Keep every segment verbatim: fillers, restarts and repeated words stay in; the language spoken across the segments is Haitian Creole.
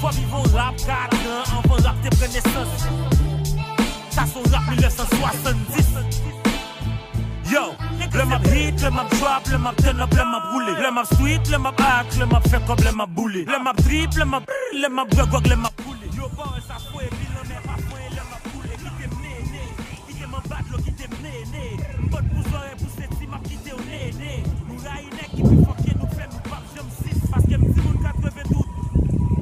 Fò viv yon rap kat an anvan rap te pran nesans. Sa se yon rap mil nèf san swasanndis. Yo, lè m ap hit, lè m ap drop, lè m ap turn up, lè m ap roule. Lè m ap street, lè m ap act, lè m ap fè kòb, lè m ap boule. Lè m ap drip, lè m ap, lè m ap bwè gwòg, lè m ap koule. Yo, pawòl sa fre, epi lanmè pa fre, lè m ap koule. Kite m nene, kite m anba dlo, kite m nene. M pot pou zòrèy, pou senti, m ap kite w nene. Nou rayi nèg ki pi fò ke nou, fè nou p ap janm sis. Paske m timoun katrevendouz.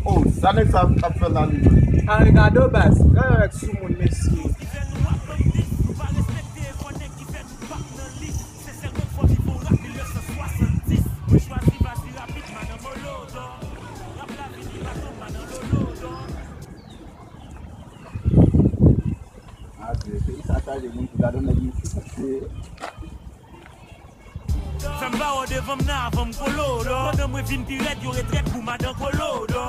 Oh, sa nèg sa ap fè la li menm? Arigato baz, gade avèk soumoun mesye. Ki fè nou ap banm dis, nou pa respekte efò nèg ki fè nou p ap nan lis. Sensèman fò viv yon rap mil nèf san swasanndis. Mwen chwazi vazi rapid, madan Molodò. Rap la vini baton, madan Lolodò. Adye, peyi sa chaje moun pou gade nèg isit. Fè m ba w devan m nan avan m kolo dò. Pandan mwen vin pi rèd, yo retrèt pou madan kolo dò.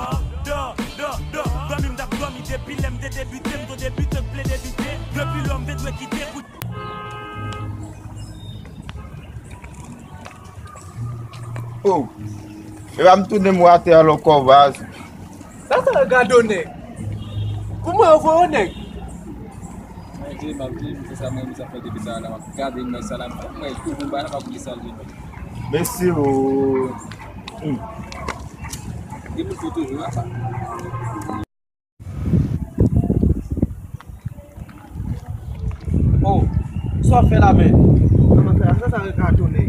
Dò, dò, dò. Dòmi m t ap dòmi depi lè m te debite, m t on debitan k plede bite. Depi lò m te dwe kite pou Oh. Epa m tounen m atè a lòkò baz. Sa sa regade w nèg? Kouman yo voye w nèg? Mwen di, m ap di, m fè sa mwen, m sa fè depi sa la, m ap gade imaj sa la, m fè mwen tou pou ba la, m ap di sa l vin. Mesi o. Hmm. Gen moun ki toujou la sa. Oh, sa w fè la menm? Kòman sa, sa, sa regade w nèg?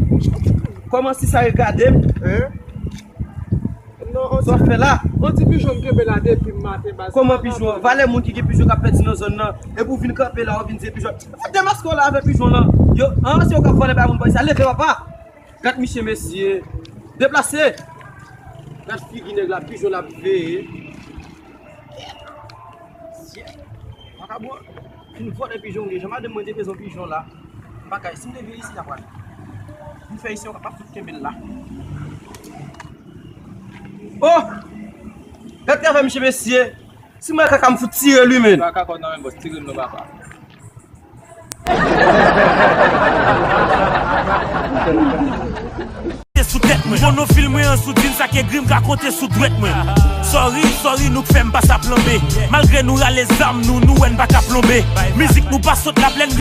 Kòman si sa regade m? Hein? Non, on Sa w fè la? On ti pijon m kenbe la depi maten baz. Kòman pijon? Valè moun ki gen pijon k ap pèdi nan zòn nan. Epi w vin kanpe la, w vin di pijon. Fè demaske w la avè pijon lan. Yo, an, se yo k ap vòlè bay moun bòy sa. Leve papa. Gad misye mesye. Deplase. Gad figi nèg la, pijon l ap veye. Vakabon, fin vòlè pijon w ye. Jan madanm mwen te bezwen pijon la. M pa kay, si m te vin isit apre. M fè isit, w ka pa fout kenbe l la. Oh! Gad travay misye mesye. Si mwen kaka m fout tire li menm. Pa ka kò nan men bòs, tire l non papa. Te sou tèt mwen. Monofil mwen an sou din sa ke gri m ka konte sou dwèt mwen. Sorry, sorry, nou k fè m pase a planbe. Malgre nou rale zam nou, nou wè n pa ka plonbe. Mizik nou pa sot laplèn.